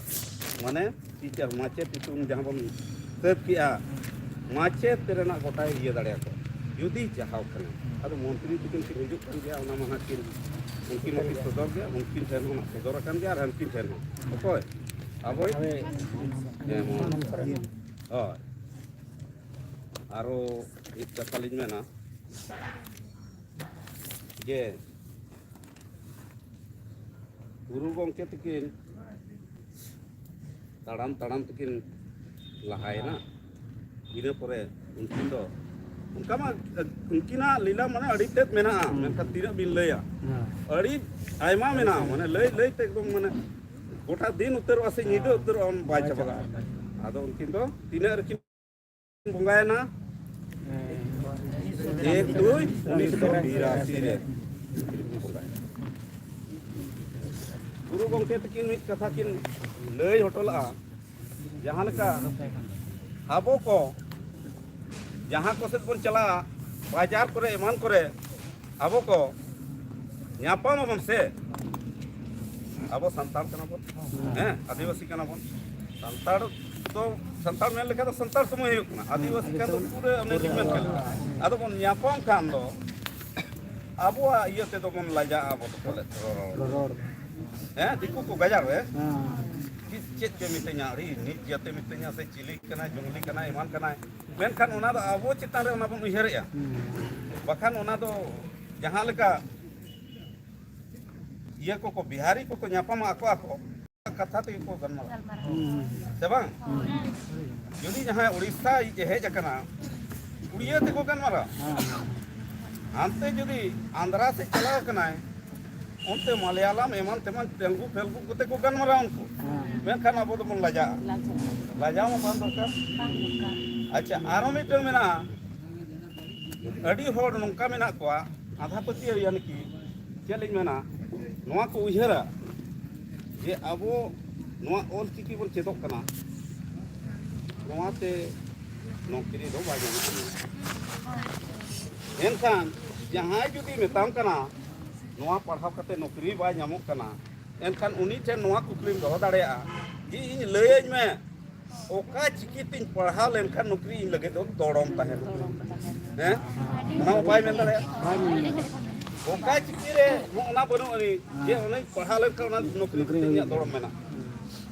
ᱢᱟᱱᱮ ᱴᱤᱪᱟᱨ, ᱢᱟᱪᱮᱫ ᱤᱛᱩᱱ ᱡᱟᱦᱟᱸ ᱵᱚᱱ ᱥᱟᱹᱛ ᱠᱮᱜᱼᱟ, ᱢᱟᱪᱮᱫ ᱨᱮᱱᱟᱜ ᱜᱚᱴᱟᱭ ᱤᱭᱟᱹ ᱫᱟᱲᱮᱭᱟᱠᱚᱣᱟ, ᱡᱩᱫᱤ ᱪᱟᱦᱟᱣ ᱠᱷᱟᱱᱮ᱾ ᱟᱫᱚ ᱢᱚᱱᱛᱨᱤ ᱛᱤᱠᱤᱱ ᱠᱤᱱ ᱦᱤᱡᱩᱜ ᱠᱟᱱ ᱜᱮᱭᱟ, ᱚᱱᱟ ᱢᱟ ᱦᱟᱸᱜ ᱠᱤᱱ, ᱩᱱᱠᱤᱱ ᱢᱟ ᱠᱤᱱ ᱥᱚᱫᱚᱨ ᱜᱮᱭᱟ, ᱩᱱᱠᱤᱱ ᱴᱷᱮᱱ ᱦᱚᱸ ᱦᱟᱸᱜ ᱥᱚᱫᱚᱨ ᱟᱠᱟᱱ ᱜᱮᱭᱟ, ᱟᱨ ᱦᱟᱱᱠᱤᱱ ᱴᱷᱮᱱ ᱦᱚᱸ᱾ ᱚᱠᱚᱭ? ᱦᱮᱸ, ᱢᱚᱱᱛᱨᱤ᱾ ᱦᱳᱭ᱾ ᱟᱨᱚ ᱢᱤᱫ ᱠᱟᱛᱷᱟ ᱞᱤᱧ ᱢᱮᱱᱟ ᱡᱮ ᱜᱩᱨᱩ ᱜᱚᱢᱠᱮ ᱛᱤᱠᱤᱱ ᱛᱟᱲᱟᱢ ᱛᱟᱲᱟᱢ ᱛᱮᱠᱤᱱ ᱞᱟᱦᱟᱭᱮᱱᱟ᱾ ᱤᱱᱟᱹ ᱯᱚᱨᱮ ᱩᱱᱠᱤᱱ ᱫᱚ, ᱚᱱᱠᱟ ᱢᱟ ᱩᱱᱠᱤᱱᱟᱜ ᱞᱤᱞᱟ ᱢᱟᱱᱮ ᱟᱹᱰᱤ ᱛᱮᱫ ᱢᱮᱱᱟᱜᱼᱟ, ᱦᱩᱸ᱾ ᱢᱮᱱᱠᱷᱟᱱ ᱛᱤᱱᱟᱹᱜ ᱵᱤᱱ ᱞᱟᱹᱭᱟ? ᱦᱮᱸ᱾ ᱟᱹᱰᱤ ᱟᱭᱢᱟ ᱢᱮᱱᱟᱜᱼᱟ, ᱢᱟᱱᱮ ᱞᱟᱹᱭ ᱞᱟᱹᱭ ᱛᱮ ᱮᱠᱫᱚᱢ ᱢᱟᱱᱮ ᱜᱚᱴᱟ ᱫᱤᱱ ᱩᱛᱟᱹᱨᱚᱜᱼᱟ ᱥᱮ ᱧᱤᱫᱟᱹ ᱩᱛᱟᱹᱨᱚᱜᱼᱟ, ᱵᱟᱭ ᱪᱟᱵᱟᱜᱼᱟ᱾ ᱟᱫᱚ ᱩᱱᱠᱤᱱ ᱫᱚ ᱛᱤᱱᱟᱹᱜ ᱨᱮᱠᱤᱱ ᱵᱚᱸᱜᱟᱭᱮᱱᱟ? ᱮᱠ ᱫᱩᱭ ᱩᱱᱤᱥᱥᱚ ᱵᱤᱨᱟᱥᱤ ᱨᱮ᱾ ᱜᱩᱨᱩ ᱜᱚᱢᱠᱮ ᱛᱟᱹᱠᱤᱱ ᱢᱤᱫ ᱠᱟᱛᱷᱟ ᱠᱤᱱ ᱞᱟᱹᱭ ᱦᱚᱴᱚ ᱞᱮᱫᱼᱟ, ᱡᱟᱦᱟᱸ ᱞᱮᱠᱟ ᱟᱵᱚ ᱠᱚ ᱡᱟᱦᱟᱸ ᱠᱚ ᱥᱮᱫ ᱵᱚᱱ ᱪᱟᱞᱟᱜᱼᱟ, ᱵᱟᱡᱟᱨ ᱠᱚᱨᱮ ᱮᱢᱟᱱ ᱠᱚᱨᱮ, ᱟᱵᱚ ᱠᱚ ᱧᱟᱯᱟᱢ ᱟᱵᱚᱱ ᱥᱮ, ᱟᱵᱚ ᱥᱟᱱᱛᱟᱲ ᱠᱟᱱᱟ ᱵᱚᱱ, ᱦᱮᱸ, ᱟᱹᱫᱤᱵᱟᱹᱥᱤ ᱠᱟᱱᱟ ᱵᱚᱱ᱾ ᱥᱟᱱᱛᱟᱲ ᱫᱚ, ᱥᱟᱱᱛᱟᱲ ᱢᱮᱱ ᱞᱮᱠᱷᱟᱱ ᱫᱚ ᱥᱟᱱᱛᱟᱲ ᱥᱚᱢᱚᱭ ᱦᱩᱭᱩᱜ ᱠᱟᱱᱟ, ᱟᱹᱫᱤᱵᱟᱹᱥᱤ ᱠᱷᱟᱱ ᱫᱚ ᱯᱩᱨᱟᱹ ᱟᱢᱮᱨᱤᱠᱟᱱ ᱠᱟᱱᱟ᱾ ᱟᱫᱚ ᱵᱚᱱ ᱧᱟᱯᱟᱢ ᱠᱷᱟᱱ ᱫᱚ ᱟᱵᱚᱣᱟᱜ ᱤᱭᱟᱹ ᱛᱮᱫᱚ ᱵᱚᱱ ᱞᱟᱡᱟᱜᱼᱟ ᱟᱵᱚ ᱫᱚ ᱯᱟᱞᱮᱫ ᱨᱚᱲ᱾ ᱨᱚᱲ᱾ ᱦᱮᱸ, ᱫᱤᱠᱩ ᱠᱚ ᱜᱟᱡᱟᱲ ᱨᱮ ᱦᱮᱸ᱾ ᱪᱮᱫ, ᱪᱮᱫ ᱯᱮ ᱢᱤᱛᱟᱹᱧᱟ, ᱟᱹᱰᱤ ᱱᱤᱪ ᱡᱟᱹᱛᱮ ᱢᱤᱛᱟᱹᱧᱟ ᱥᱮ ᱪᱤᱞᱤ ᱠᱟᱱᱟᱭ, ᱡᱚᱝᱞᱤ ᱠᱟᱱᱟᱭ, ᱮᱢᱟᱱ ᱠᱟᱱᱟᱭ, ᱢᱮᱱᱠᱷᱟᱱ ᱚᱱᱟ ᱫᱚ ᱟᱵᱚ ᱪᱮᱛᱟᱱ ᱨᱮ ᱚᱱᱟ ᱵᱚᱱ ᱩᱭᱦᱟᱹᱨᱮᱜᱼᱟ᱾ ᱦᱩᱸ᱾ ᱵᱟᱠᱷᱟᱱ ᱚᱱᱟ ᱫᱚ ᱡᱟᱦᱟᱸ ᱞᱮᱠᱟ ᱤᱭᱟᱹ ᱠᱚᱠᱚ, ᱵᱤᱦᱟᱨᱤ ᱠᱚᱠᱚ ᱧᱟᱯᱟᱢᱟ ᱟᱠᱚ ᱟᱠᱚ, ᱠᱟᱛᱷᱟ ᱛᱮᱜᱮ ᱠᱚ ᱜᱟᱞᱢᱟᱨᱟᱜᱼᱟ᱾ ᱦᱩᱸ᱾ ᱥᱮ ᱵᱟᱝ? ᱦᱩᱸ᱾ ᱡᱩᱫᱤ ᱡᱟᱦᱟᱸᱭ ᱩᱲᱤᱥᱥᱟ ᱤᱡ ᱮ ᱦᱮᱡ ᱟᱠᱟᱱᱟ, ᱩᱲᱤᱭᱟᱹ ᱛᱮᱠᱚ ᱜᱟᱞᱢᱟᱨᱟᱜᱼᱟ᱾ ᱦᱮᱸ᱾ ᱦᱟᱱᱛᱮ ᱡᱩᱫᱤ ᱟᱱᱫᱷᱨᱟ ᱥᱮᱫ ᱪᱟᱞᱟᱣ ᱟᱠᱟᱱᱟᱭ, ᱚᱱᱛᱮ ᱢᱟᱞᱭᱟᱞᱟᱢ ᱮᱢᱟᱱ ᱛᱮᱢᱟᱱ ᱛᱮᱞᱜᱩ ᱯᱷᱮᱞᱜᱩ ᱠᱚᱛᱮ ᱠᱚ ᱜᱟᱞᱢᱟᱨᱟᱣᱟ ᱩᱱᱠᱩ᱾ ᱦᱮᱸ᱾ ᱢᱮᱱᱠᱷᱟᱱ ᱟᱵᱚ ᱫᱚᱵᱚᱱ ᱞᱟᱡᱟᱜᱼᱟ᱾ ᱞᱟᱡᱟᱜᱼᱟ᱾ ᱞᱟᱡᱟᱣ ᱢᱟ ᱵᱟᱝ ᱫᱚᱨᱠᱟᱨ᱾ ᱵᱟᱝ ᱫᱚᱨᱠᱟᱨ᱾ ᱟᱪᱪᱷᱟ, ᱟᱨᱚ ᱢᱤᱫᱴᱟᱝ ᱢᱮᱱᱟᱜᱼᱟ, ᱟᱹᱰᱤ ᱦᱚᱲ ᱱᱚᱝᱠᱟ ᱢᱮᱱᱟᱜ ᱠᱚᱣᱟ, ᱟᱸᱫᱷᱟ ᱯᱟᱹᱛᱭᱟᱹᱣ, ᱭᱟᱱᱤ ᱠᱤ ᱪᱮᱫ ᱞᱤᱧ ᱢᱮᱱᱟ, ᱱᱚᱣᱟ ᱠᱚ ᱩᱭᱦᱟᱹᱨᱟ ᱡᱮ ᱟᱵᱚ ᱱᱚᱣᱟ ᱚᱞ ᱪᱤᱠᱤ ᱵᱚᱱ ᱪᱮᱫᱚᱜ ᱠᱟᱱᱟ, ᱱᱚᱣᱟᱛᱮ ᱱᱚᱠᱨᱤ ᱫᱚ ᱵᱟᱭ ᱧᱟᱢᱚᱜ ᱠᱟᱱᱟ᱾ ᱮᱱᱠᱷᱟᱱ ᱡᱟᱦᱟᱸᱭ ᱡᱩᱫᱤ ᱢᱮᱛᱟᱢ ᱠᱟᱱᱟ ᱱᱚᱣᱟ ᱯᱟᱲᱦᱟᱣ ᱠᱟᱛᱮ ᱱᱚᱠᱨᱤ ᱵᱟᱭ ᱧᱟᱢᱚᱜ ᱠᱟᱱᱟ, ᱮᱱᱠᱷᱟᱱ ᱩᱱᱤ ᱴᱷᱮᱱ ᱱᱚᱣᱟ ᱠᱩᱠᱞᱤᱢ ᱫᱚᱦᱚ ᱫᱟᱲᱮᱭᱟᱜᱼᱟ ᱡᱮ, "ᱤᱧ ᱞᱟᱹᱭᱟᱹᱧ ᱢᱮ, ᱚᱠᱟ ᱪᱤᱠᱤ ᱛᱤᱧ ᱯᱟᱲᱦᱟᱣ ᱞᱮᱱᱠᱷᱟᱱ ᱱᱚᱠᱨᱤ ᱤᱧ ᱞᱟᱹᱜᱤᱫ ᱫᱚ ᱫᱚᱲᱚᱢ ᱛᱟᱦᱮᱱᱟ?" ᱦᱮᱸ? ᱚᱱᱟ ᱦᱚᱸ ᱵᱟᱭ ᱢᱮᱱ ᱫᱟᱲᱮᱭᱟᱜᱼᱟ᱾ ᱚᱠᱟ ᱪᱤᱠᱤ ᱨᱮ ᱱᱚᱜᱼᱚ ᱱᱟ ᱵᱟᱹᱱᱩᱜ ᱟᱹᱱᱤᱡ ᱡᱮ ᱚᱱᱟᱧ ᱯᱟᱲᱦᱟᱣ ᱞᱮᱱᱠᱷᱟᱱ ᱚᱱᱟ ᱱᱚᱠᱨᱤ ᱤᱧᱟᱹᱜ ᱫᱚᱲᱚᱢ ᱢᱮᱱᱟᱜᱼᱟ᱾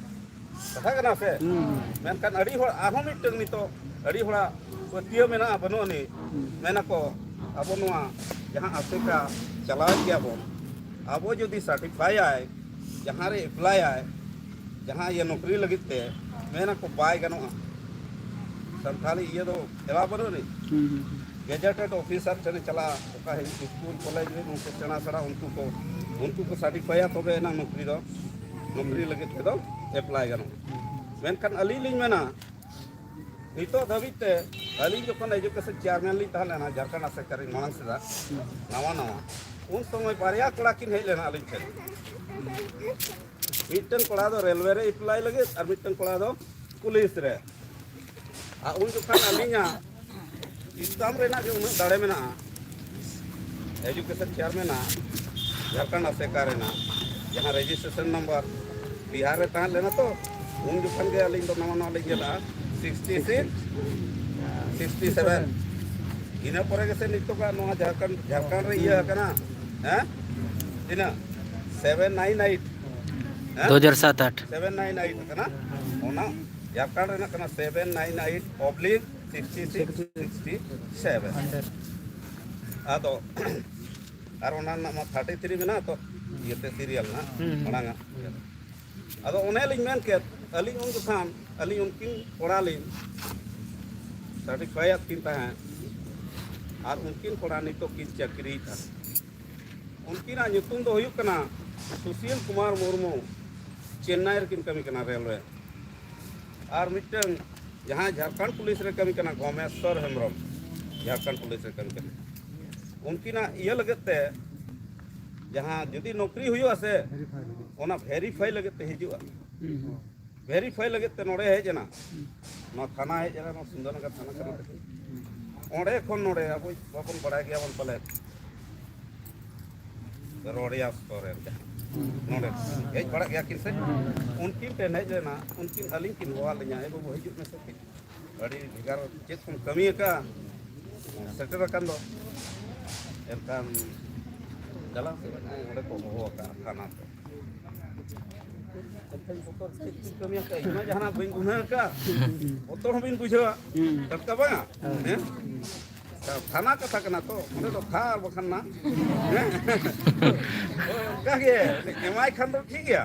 ᱠᱟᱛᱷᱟ ᱠᱟᱱᱟ ᱥᱮ? ᱦᱩᱸ᱾ ᱢᱮᱱᱠᱷᱟᱱ ᱟᱹᱰᱤ ᱦᱚᱲ ᱟᱨᱦᱚᱸ ᱢᱤᱫᱴᱟᱝ ᱱᱤᱛᱚᱜ ᱟᱹᱰᱤ ᱦᱚᱲᱟᱜ ᱯᱟᱹᱛᱭᱟᱹᱣ ᱢᱮᱱᱟᱜᱼᱟ, ᱵᱟᱹᱱᱩᱜ ᱟᱹᱱᱤᱡ᱾ ᱦᱩᱸ᱾ ᱢᱮᱱᱟᱠᱚ, ᱟᱵᱚ ᱱᱚᱣᱟ ᱡᱟᱦᱟᱸ ᱟᱥᱮᱠᱟ ᱪᱟᱞᱟᱣᱮᱫ ᱜᱮᱭᱟ ᱵᱚᱱ, ᱟᱵᱚ ᱡᱩᱫᱤ ᱥᱟᱨᱴᱤᱯᱷᱟᱭᱟᱭ, ᱡᱟᱦᱟᱸ ᱨᱮ ᱮᱯᱞᱟᱭᱟᱭ, ᱡᱟᱦᱟᱸ ᱤᱭᱟᱹ ᱱᱚᱠᱨᱤ ᱞᱟᱹᱜᱤᱫ ᱛᱮ, ᱢᱮᱱᱟᱠᱚ ᱵᱟᱭ ᱜᱟᱱᱚᱜᱼᱟ᱾ ᱥᱟᱱᱛᱷᱟᱞᱤ ᱤᱭᱟᱹ ᱫᱚ ᱮᱞᱟᱣ ᱵᱟᱹᱱᱩᱜ ᱟᱹᱱᱤᱡ᱾ ᱦᱩᱸ, ᱦᱩᱸ, ᱦᱩᱸ᱾ ᱜᱮᱡᱮᱴᱮᱰ ᱚᱯᱷᱤᱥᱟᱨ ᱴᱷᱮᱱᱮ ᱪᱟᱞᱟᱜᱼᱟ, ᱚᱠᱟ ᱦᱤᱡᱩᱜ ᱥᱠᱩᱞ, ᱠᱚᱞᱮᱡᱽ ᱨᱮ ᱩᱱᱠᱩ ᱥᱮᱬᱟ ᱥᱮᱬᱟ ᱩᱱᱠᱩ ᱠᱚ, ᱩᱱᱠᱩ ᱠᱚ ᱥᱟᱨᱴᱤᱯᱷᱟᱭᱟ, ᱛᱚᱵᱮ ᱮᱱᱟᱝ ᱱᱚᱠᱨᱤ ᱫᱚ, ᱱᱚᱠᱨᱤ ᱞᱟᱹᱜᱤᱫ ᱛᱮᱫᱚ ᱮᱯᱞᱟᱭ ᱜᱟᱱᱚᱜᱼᱟ᱾ ᱢᱮᱱᱠᱷᱟᱱ ᱟᱹᱞᱤᱧ ᱞᱤᱧ ᱢᱮᱱᱟ, ᱱᱤᱛᱚᱜ ᱫᱷᱟᱹᱵᱤᱡ ᱛᱮ ᱟᱹᱞᱤᱧ ᱡᱚᱠᱷᱚᱱ ᱮᱡᱩᱠᱮᱥᱚᱱ ᱪᱮᱭᱟᱨᱢᱮᱱ ᱞᱤᱧ ᱛᱟᱦᱮᱸ ᱞᱮᱱᱟ ᱡᱷᱟᱲᱠᱷᱚᱸᱰ ᱟᱥᱮᱠᱟ ᱨᱮᱱ ᱢᱟᱲᱟᱝ ᱥᱮᱫᱟᱜ ᱱᱟᱣᱟ ᱱᱟᱣᱟ, ᱩᱱ ᱥᱚᱢᱚᱭ ᱵᱟᱨᱭᱟ ᱠᱚᱲᱟ ᱠᱤᱱ ᱦᱮᱡ ᱞᱮᱱᱟ ᱟᱹᱞᱤᱧ ᱴᱷᱮᱱ᱾ ᱢᱤᱫᱴᱮᱱ ᱠᱚᱲᱟ ᱫᱚ ᱨᱮᱞᱣᱮ ᱨᱮ ᱮᱯᱞᱟᱭ ᱞᱟᱹᱜᱤᱫ ᱟᱨ ᱢᱤᱫᱴᱮᱱ ᱠᱚᱲᱟ ᱫᱚ ᱯᱩᱞᱤᱥ ᱨᱮ᱾ ᱟᱨ ᱩᱱ ᱡᱚᱠᱷᱚᱱ ᱟᱹᱞᱤᱧᱟᱜ ᱤᱥᱠᱟᱢ ᱨᱮᱱᱟᱜ ᱡᱮ ᱩᱱᱟᱹᱜ ᱫᱟᱲᱮ ᱢᱮᱱᱟᱜᱼᱟ, ᱮᱡᱩᱠᱮᱥᱚᱱ ᱪᱮᱭᱟᱨᱢᱮᱱᱟᱜ ᱡᱷᱟᱲᱠᱷᱚᱸᱰ ᱟᱥᱮᱠᱟ ᱨᱮᱱᱟᱜ ᱡᱟᱦᱟᱸ ᱨᱮᱡᱤᱥᱴᱨᱮᱥᱚᱱ ᱱᱟᱢᱵᱟᱨ ᱵᱤᱦᱟᱨ ᱨᱮ ᱛᱟᱦᱮᱸ ᱞᱮᱱᱟ, ᱛᱚ ᱩᱱ ᱡᱚᱠᱷᱚᱱ ᱜᱮ ᱟᱹᱞᱤᱧ ᱫᱚ ᱱᱟᱣᱟ ᱱᱟᱣᱟ ᱞᱤᱧ ᱜᱮᱫᱟ, ᱥᱤᱠᱥᱴᱤ ᱥᱤᱠᱥ, ᱥᱤᱠᱥᱴᱤ ᱥᱮᱵᱷᱮᱱ, ᱤᱱᱟᱹ ᱯᱚᱨᱮ ᱜᱮᱥᱮ ᱱᱤᱛᱚᱜᱟᱜ ᱱᱚᱣᱟ ᱡᱷᱟᱲᱠᱷᱚᱸᱰ, ᱡᱷᱟᱲᱠᱷᱚᱸᱰ ᱨᱮ ᱤᱭᱟᱹ ᱟᱠᱟᱱᱟ, ᱦᱮᱸ, ᱛᱤᱱᱟᱹᱜ, ᱥᱮᱵᱷᱮᱱ ᱱᱟᱭᱤᱱ ᱮᱭᱤᱴ, ᱦᱮᱸ? ᱫᱩ ᱦᱟᱡᱟᱨ ᱥᱟᱛ ᱟᱴ᱾ ᱥᱮᱵᱷᱮᱱ ᱱᱟᱭᱤᱱ ᱮᱭᱤᱴ ᱠᱟᱱᱟ, ᱚᱱᱟ ᱡᱷᱟᱲᱠᱷᱚᱸᱰ ᱨᱮᱱᱟᱜ ᱠᱟᱱᱟ ᱥᱮᱵᱷᱮᱱ ᱱᱟᱭᱤᱱ ᱮᱭᱤᱴ ᱚᱵᱽᱞᱤᱠ ᱥᱤᱠᱥᱴᱤ ᱥᱤᱠᱥ ᱥᱤᱠᱥᱴᱤ ᱥᱮᱵᱷᱮᱱ᱾ ᱟᱫᱚ ᱟᱨ ᱚᱱᱟ ᱨᱮᱱᱟᱜ ᱢᱟ ᱛᱷᱟᱨᱴᱤ ᱛᱷᱨᱤ ᱢᱮᱱᱟᱜᱼᱟ ᱛᱚ, ᱤᱭᱟᱹᱛᱮ ᱥᱤᱨᱤᱭᱟᱞ ᱨᱮᱱᱟᱜ ᱦᱩᱸ, ᱦᱩᱸ᱾ ᱢᱟᱲᱟᱝ ᱟᱜ᱾ ᱟᱫᱚ ᱚᱱᱮ ᱞᱤᱧ ᱢᱮᱱ ᱠᱮᱫ, ᱟᱹᱞᱤᱧ ᱩᱱ ᱡᱚᱠᱷᱟᱱ ᱟᱹᱞᱤᱧ ᱩᱱᱠᱤᱱ ᱠᱚᱲᱟ ᱞᱤᱧ ᱥᱟᱨᱴᱤᱯᱷᱟᱭ ᱟᱫ ᱠᱤᱱ ᱛᱟᱦᱮᱸᱫ, ᱟᱨ ᱩᱱᱠᱤᱱ ᱠᱚᱲᱟ ᱱᱤᱛᱚᱜ ᱠᱤᱱ ᱪᱟᱹᱠᱨᱤᱭᱮᱫᱟ᱾ ᱩᱱᱠᱤᱱᱟᱜ ᱧᱩᱛᱩᱢ ᱫᱚ ᱦᱩᱭᱩᱜ ᱠᱟᱱᱟ ᱥᱩᱥᱤᱞ ᱠᱩᱢᱟᱨ ᱢᱩᱨᱢᱩ, ᱪᱮᱱᱱᱟᱭ ᱨᱮᱠᱤᱱ ᱠᱟᱹᱢᱤ ᱠᱟᱱᱟ ᱨᱮᱞᱣᱮ᱾ ᱟᱨ ᱢᱤᱫᱴᱟᱝ ᱡᱟᱦᱟᱸᱭ ᱡᱷᱟᱲᱠᱷᱚᱸᱰ ᱯᱩᱞᱤᱥ ᱨᱮ ᱠᱟᱹᱢᱤ ᱠᱟᱱᱟ, ᱜᱚᱢᱮᱥᱣᱚᱨ ᱦᱮᱢᱵᱨᱚᱢ, ᱡᱷᱟᱲᱠᱷᱚᱸᱰ ᱯᱩᱞᱤᱥ ᱨᱮ ᱠᱟᱹᱢᱤ ᱠᱟᱱᱟ᱾ ᱩᱱᱠᱤᱱᱟᱜ ᱤᱭᱟᱹ ᱞᱟᱹᱜᱤᱫ ᱛᱮ, ᱡᱟᱦᱟᱸ ᱡᱩᱫᱤ ᱱᱚᱠᱨᱤ ᱦᱩᱭᱩᱜᱼᱟ ᱥᱮ, ᱚᱱᱟ ᱵᱷᱮᱨᱤᱯᱷᱟᱭ ᱞᱟᱹᱜᱤᱫ ᱛᱮ ᱦᱤᱡᱩᱜᱼᱟ᱾ ᱦᱩᱸ, ᱦᱩᱸ᱾ ᱵᱷᱮᱨᱤᱯᱷᱟᱭ ᱞᱟᱹᱜᱤᱫ ᱛᱮ ᱱᱚᱰᱮ ᱦᱮᱡ ᱮᱱᱟ, ᱱᱚᱣᱟ ᱛᱷᱟᱱᱟ ᱦᱮᱡ ᱮᱱᱟ, ᱱᱚᱣᱟ ᱥᱩᱱᱫᱚᱨᱱᱚᱜᱚᱨ ᱛᱷᱟᱱᱟ ᱠᱟᱱᱟ ᱛᱟᱹᱠᱤᱱ᱾ ᱚᱸᱰᱮ ᱠᱷᱚᱱ ᱱᱚᱰᱮ ᱟᱵᱚ ᱵᱟᱵᱚᱱ ᱵᱟᱲᱟᱭ ᱜᱮᱭᱟ ᱵᱚᱱ ᱯᱟᱞᱮ, ᱨᱚᱲᱮᱭᱟ ᱥᱚᱨᱮᱱ ᱡᱟᱦᱟᱸ ᱱᱚᱰᱮ ᱦᱮᱡ ᱵᱟᱲᱟᱜ ᱜᱮᱭᱟ ᱠᱤᱱ ᱥᱮ, ᱩᱱᱠᱤᱱ ᱴᱷᱮᱱ ᱦᱮᱡ ᱞᱮᱱᱟ, ᱩᱱᱠᱤᱱ ᱟᱹᱞᱤᱧ ᱠᱤᱱ ᱦᱚᱦᱚᱣᱟᱫ ᱞᱤᱧᱟ, "ᱮ ᱵᱟᱹᱵᱩ, ᱦᱤᱡᱩᱜ ᱢᱮᱥᱮ ᱠᱟᱹᱡ, ᱟᱹᱰᱤ ᱵᱷᱮᱜᱟᱨ ᱪᱮᱫ ᱠᱚᱢ ᱠᱟᱹᱢᱤ ᱟᱠᱟᱫᱼᱟ, ᱥᱮᱴᱮᱨ ᱟᱠᱟᱱ ᱫᱚ, ᱮᱱᱠᱷᱟᱱ ᱪᱟᱞᱟᱜ ᱥᱮ ᱚᱸᱰᱮ ᱠᱚ ᱦᱚᱦᱚ ᱟᱠᱟᱫᱼᱟ ᱛᱷᱟᱱᱟ ᱛᱮ?" ᱮᱱᱠᱷᱟᱱ ᱵᱚᱛᱚᱨ ᱪᱮᱫ ᱠᱤᱱ ᱠᱟᱹᱢᱤ ᱟᱠᱟᱫᱼᱟ, ᱤᱧ ᱢᱟ ᱡᱟᱦᱟᱱᱟᱜ ᱵᱟᱹᱧ ᱜᱩᱱᱟᱹ ᱟᱠᱟᱫᱼᱟ, ᱵᱚᱛᱚᱨ ᱦᱚᱸ ᱵᱤᱱ ᱵᱩᱡᱷᱟᱹᱣᱟ, ᱴᱟᱴᱠᱟ ᱵᱟᱝᱟ? ᱦᱮᱸ? ᱛᱷᱟᱱᱟ ᱠᱟᱛᱷᱟ ᱠᱟᱱᱟ ᱛᱚ, ᱚᱸᱰᱮ ᱫᱚ ᱠᱷᱟ ᱟᱨ ᱵᱟᱠᱷᱟᱱ ᱱᱟ᱾ ᱦᱮᱸ? ᱦᱳᱭ, ᱚᱱᱠᱟ ᱜᱮ, ᱮᱢᱟᱭ ᱠᱷᱟᱱ ᱫᱚ ᱴᱷᱤᱠ ᱜᱮᱭᱟ,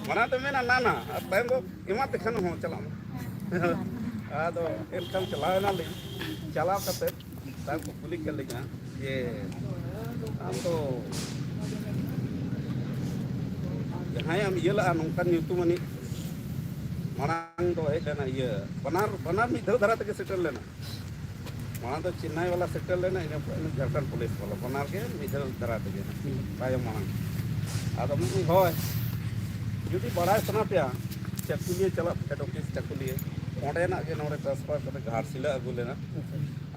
ᱢᱟᱲᱟᱝ ᱫᱚ ᱢᱮᱱᱟ ᱱᱟ ᱱᱟ, ᱟᱨ ᱛᱟᱭᱚᱢ ᱫᱚ ᱮᱢᱟ ᱛᱮ ᱠᱷᱟᱱ ᱦᱚᱸ ᱪᱟᱞᱟᱜ ᱢᱮ᱾ ᱟᱫᱚ ᱮᱱᱠᱷᱟᱱ ᱪᱟᱞᱟᱣ ᱮᱱᱟᱞᱤᱧ, ᱪᱟᱞᱟᱣ ᱠᱟᱛᱮ ᱛᱟᱭᱚᱢ ᱠᱚ ᱠᱩᱞᱤ ᱠᱮᱫ ᱞᱤᱧᱟ ᱡᱮ, "ᱟᱢ ᱫᱚ ᱡᱟᱦᱟᱸᱭ ᱮᱢ ᱤᱭᱟᱹ ᱞᱟᱜᱼᱟ ᱱᱚᱝᱠᱟᱱ ᱧᱩᱛᱩᱢ ᱟᱹᱱᱤᱡ?" ᱢᱟᱲᱟᱝ ᱫᱚ ᱦᱮᱡ ᱞᱮᱱᱟ ᱤᱭᱟᱹ, ᱵᱟᱱᱟᱨ, ᱵᱟᱱᱟᱨ ᱢᱤᱫ ᱫᱷᱟᱣ ᱫᱷᱟᱨᱟ ᱛᱮᱜᱮ ᱥᱮᱴᱮᱨ ᱞᱮᱱᱟ᱾ ᱢᱟᱲᱟᱝ ᱫᱚ ᱪᱮᱱᱱᱟᱭ ᱵᱟᱞᱟ ᱥᱮᱴᱮᱨ ᱞᱮᱱᱟ, ᱤᱱᱟᱹ ᱯᱚᱨᱮ ᱡᱷᱟᱲᱠᱷᱚᱸᱰ ᱯᱩᱞᱤᱥ ᱵᱟᱞᱟ, ᱵᱟᱱᱟᱨ ᱜᱮ ᱢᱤᱫ ᱫᱷᱟᱣ ᱫᱷᱟᱨᱟ ᱛᱮᱜᱮ ᱛᱟᱭᱚᱢ ᱢᱟᱲᱟᱝ᱾ ᱟᱫᱚ ᱢᱮᱱᱫᱟᱹᱧ, ᱦᱳᱭ, ᱡᱩᱫᱤ ᱵᱟᱲᱟᱭ ᱥᱟᱱᱟ ᱯᱮᱭᱟ, ᱪᱟᱹᱠᱩᱞᱤᱭᱟᱹ ᱪᱟᱞᱟᱜ ᱯᱮ, ᱦᱮᱰ ᱚᱯᱷᱤᱥ ᱪᱟᱹᱠᱩᱞᱤᱭᱟᱹ, ᱚᱸᱰᱮᱱᱟᱜ ᱜᱮ ᱱᱚᱰᱮ ᱴᱨᱟᱱᱥᱯᱷᱟᱨ ᱠᱟᱛᱮ ᱜᱷᱟᱴᱥᱤᱞᱟᱹ ᱟᱹᱜᱩ ᱞᱮᱱᱟ᱾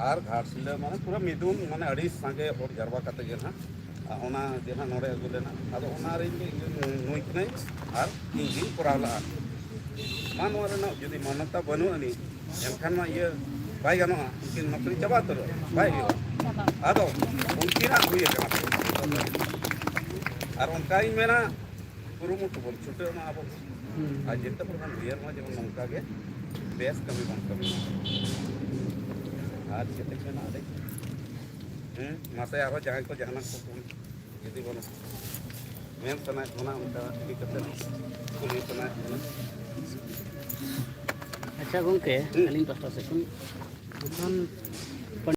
ᱟᱨ ᱜᱷᱟᱴᱥᱤᱞᱟᱹ ᱢᱟᱱᱮ ᱯᱩᱨᱟᱹ ᱢᱤᱫᱩᱱ, ᱢᱟᱱᱮ ᱟᱹᱰᱤ ᱥᱟᱸᱜᱮ ᱦᱚᱲ ᱡᱟᱨᱣᱟ ᱠᱟᱛᱮ ᱜᱮ ᱱᱟᱦᱟᱜ, ᱟᱨ ᱚᱱᱟ ᱜᱮ ᱱᱟᱦᱟᱜ ᱱᱚᱰᱮ ᱟᱹᱜᱩ ᱞᱮᱱᱟ᱾ ᱟᱫᱚ ᱚᱱᱟ ᱨᱮᱱ ᱜᱮ ᱤᱧ ᱱᱩᱭ ᱠᱟᱹᱱᱟᱹᱧ ᱟᱨ ᱤᱧ ᱜᱤᱧ ᱠᱚᱨᱟᱣ ᱞᱟᱜᱼᱟ᱾ ᱢᱟ ᱱᱚᱣᱟ ᱨᱮᱱᱟᱜ ᱡᱩᱫᱤ ᱢᱟᱱᱚᱛᱟ ᱵᱟᱹᱱᱩᱜ ᱟᱹᱱᱤᱡ, ᱮᱱᱠᱷᱟᱱ ᱢᱟ ᱤᱭᱟᱹ ᱵᱟᱭ ᱜᱟᱱᱚᱜᱼᱟ, ᱩᱱᱠᱤᱱ ᱱᱚᱠᱨᱤ ᱪᱟᱵᱟ ᱩᱛᱟᱹᱨᱚᱜᱼᱟ, ᱵᱟᱭ ᱦᱩᱭᱩᱜᱼᱟ᱾ ᱟᱫᱚ ᱩᱱᱠᱤᱱᱟᱜ ᱦᱩᱭ ᱟᱠᱟᱱᱟ᱾ ᱟᱨ ᱚᱱᱠᱟᱧ ᱢᱮᱱᱟ, ᱠᱩᱨᱩᱢᱩᱴᱩ ᱵᱚᱱ ᱪᱷᱩᱴᱟᱹᱜ ᱢᱟ ᱟᱵᱚ᱾ ᱟᱨ ᱡᱮᱛᱮ ᱦᱚᱲ ᱵᱚᱱ ᱩᱭᱦᱟᱹᱨ ᱢᱟ ᱡᱮᱢᱚᱱ ᱱᱚᱝᱠᱟ ᱜᱮ ᱵᱮᱥ ᱠᱟᱹᱢᱤ ᱵᱚᱱ ᱠᱟᱹᱢᱤ ᱢᱟ᱾ ᱟᱨ ᱪᱮᱫ ᱮᱢ ᱢᱮᱱᱟ ᱟᱞᱮ? ᱦᱮᱸ, ᱢᱟᱥᱮ ᱟᱨᱦᱚᱸ ᱡᱟᱦᱟᱸᱭ ᱠᱚ ᱡᱟᱦᱟᱱᱟᱜ ᱠᱚ ᱠᱩᱞ-, ᱡᱩᱫᱤ ᱵᱚᱱ ᱢᱮᱱ ᱥᱟᱱᱟᱭᱮᱫ ᱵᱚᱱᱟ, ᱚᱱᱠᱟ ᱤᱫᱤ ᱠᱟᱛᱮ ᱠᱩᱞᱤ ᱥᱟᱱᱟᱭᱮᱫ ᱵᱚᱱᱟ᱾ ᱟᱪᱪᱷᱟ ᱜᱚᱢᱠᱮ, ᱦᱩᱸ᱾ ᱟᱹᱞᱤᱧ ᱯᱟᱥᱴᱟ ᱥᱮᱫ ᱠᱷᱚᱱ ᱡᱚᱠᱷᱚᱱ